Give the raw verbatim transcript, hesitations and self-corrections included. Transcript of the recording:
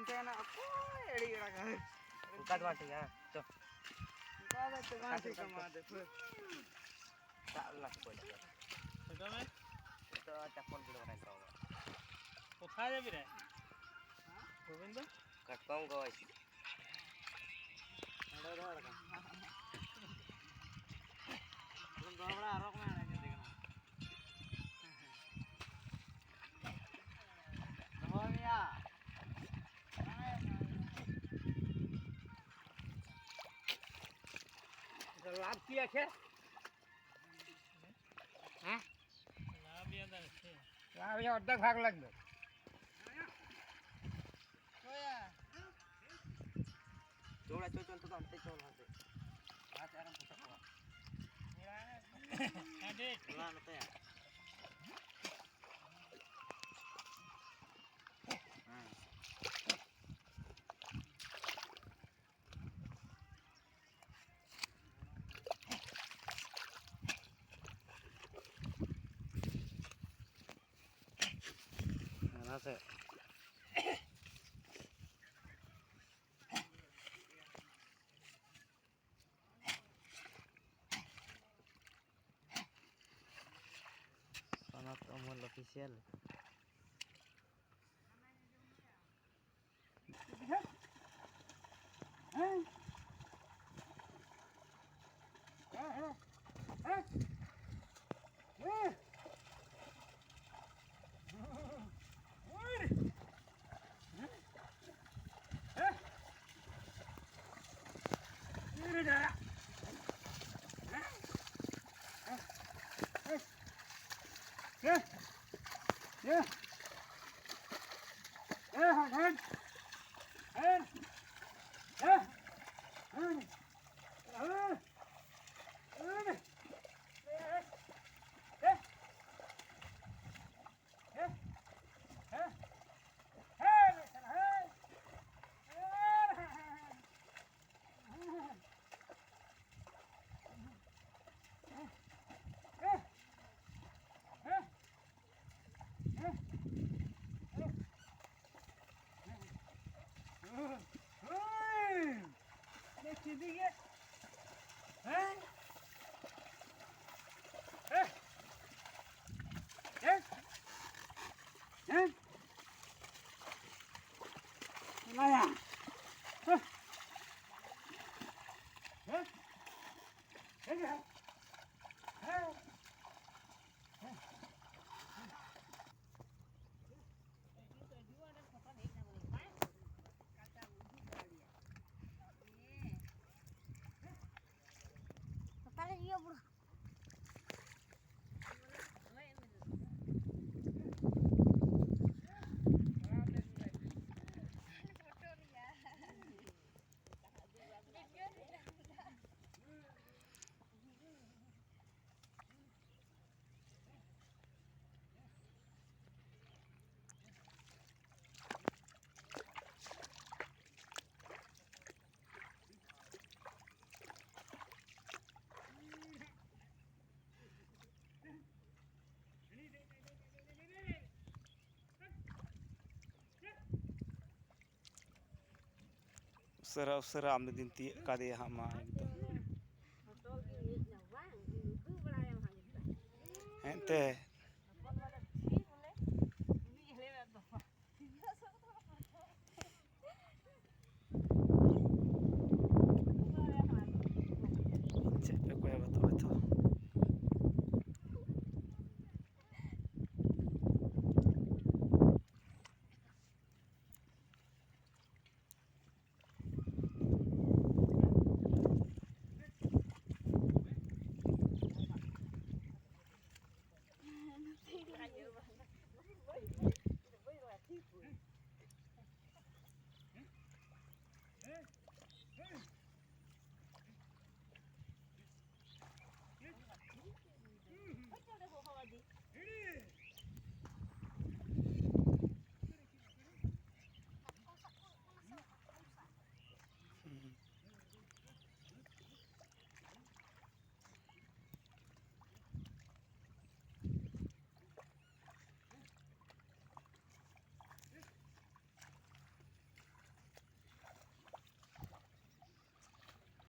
ᱥᱮᱱᱟ ᱚᱠᱚᱭ ᱟᱹᱰᱤ ᱟᱲᱟᱜᱟ᱾ ᱚᱱᱠᱟ ᱫᱚ ᱵᱟᱝ ᱴᱷᱤᱠᱟ, ᱦᱮᱸ, ᱪᱚ᱾ ᱚᱱᱠᱟ ᱫᱚ ᱪᱚ ᱵᱟᱝ ᱴᱷᱤᱠᱟ, ᱢᱟ ᱫᱮᱠᱷᱚ᱾ ᱥᱟᱵ ᱞᱟᱜ ᱠᱚ᱾ ᱱᱤᱛᱚᱜ ᱢᱮ᱾ ᱱᱤᱛᱚᱜ ᱪᱟᱯᱚᱞ ᱜᱤᱰᱤ ᱵᱟᱲᱟᱭ ᱛᱟᱵᱚᱱᱟ᱾ ᱠᱚᱛᱷᱟᱭ ᱡᱟᱵᱤ ᱨᱮ? ᱜᱳᱵᱤᱱᱫᱚ? ᱠᱟᱴᱠᱚᱢ ᱜᱚᱡ᱾ ᱱᱚᱰᱮ ᱫᱚᱦᱚ ᱠᱟᱜ᱾ ᱫᱚᱦᱚ ᱵᱟᱲᱟ ᱟᱨᱚ ᱠᱚ ᱢᱮᱱᱟ ᱡᱩᱫᱤ ᱠᱟᱱᱟ᱾ ᱫᱚᱦᱚᱭ ᱢᱮᱭᱟ᱾ ᱞᱟᱵᱷ ᱠᱤᱭᱟ ᱠᱷᱮ? ᱦᱮᱸ? ᱞᱟᱵᱷ ᱭᱟ ᱫᱟ ᱥᱮ? ᱞᱟᱵᱷ ᱭᱟ, ᱚᱨᱫᱷᱮᱠ ᱵᱷᱟᱜᱽ ᱞᱟᱜᱵᱮ᱾ ᱪᱚᱞᱟ, ᱪᱚ, ᱪᱚ, ᱱᱤᱛᱚᱜ ᱫᱚ ᱦᱟᱱᱛᱮ ᱪᱚ, ᱦᱟᱱᱛᱮ᱾ ᱞᱟᱦᱟᱛᱮ ᱟᱨᱚᱢ ᱯᱚᱥᱟᱜ ᱠᱚᱣᱟ᱾ ᱦᱟᱸᱰᱮ᱾ ᱪᱚᱞᱟ, ᱱᱚᱛᱮ᱾ ᱦᱮᱸ᱾ ᱚᱱᱟ ᱥᱮ᱾ ᱥᱚᱱᱚᱛ ᱩᱢᱩᱞ ᱚᱯᱷᱤᱥᱤᱭᱟᱞ᱾ ᱤᱫᱤ ᱜᱮ᱾ ᱦᱮᱸ? ᱦᱮᱸ? ᱦᱮᱸ? ᱦᱮᱸ? ᱮᱱᱟᱭᱟ᱾ ᱦᱮᱸ? ᱦᱮᱸ? ᱦᱮᱸ? ᱦᱮᱸ? ᱚᱠᱟᱨᱮ ᱤᱭᱟᱹ ᱵᱩᱲᱦᱟ? ᱩᱥᱟᱹᱨᱟ ᱩᱥᱟᱹᱨᱟ ᱟᱢ ᱫᱤᱫᱤᱢ ᱛᱤᱭᱟᱹᱜ ᱠᱟᱫᱮᱭᱟ ᱦᱟᱸᱜ ᱢᱟ ᱮᱠᱫᱚᱢ᱾ ᱦᱚᱴᱚᱞ ᱜᱮ ᱦᱮᱡ ᱮᱱᱟ ᱵᱟᱝ? ᱩᱫᱩᱜ ᱵᱟᱲᱟᱭᱟᱢ ᱦᱟᱸᱜ ᱱᱤᱛᱚᱜ᱾ ᱦᱮᱸ ᱮᱱᱛᱮ᱾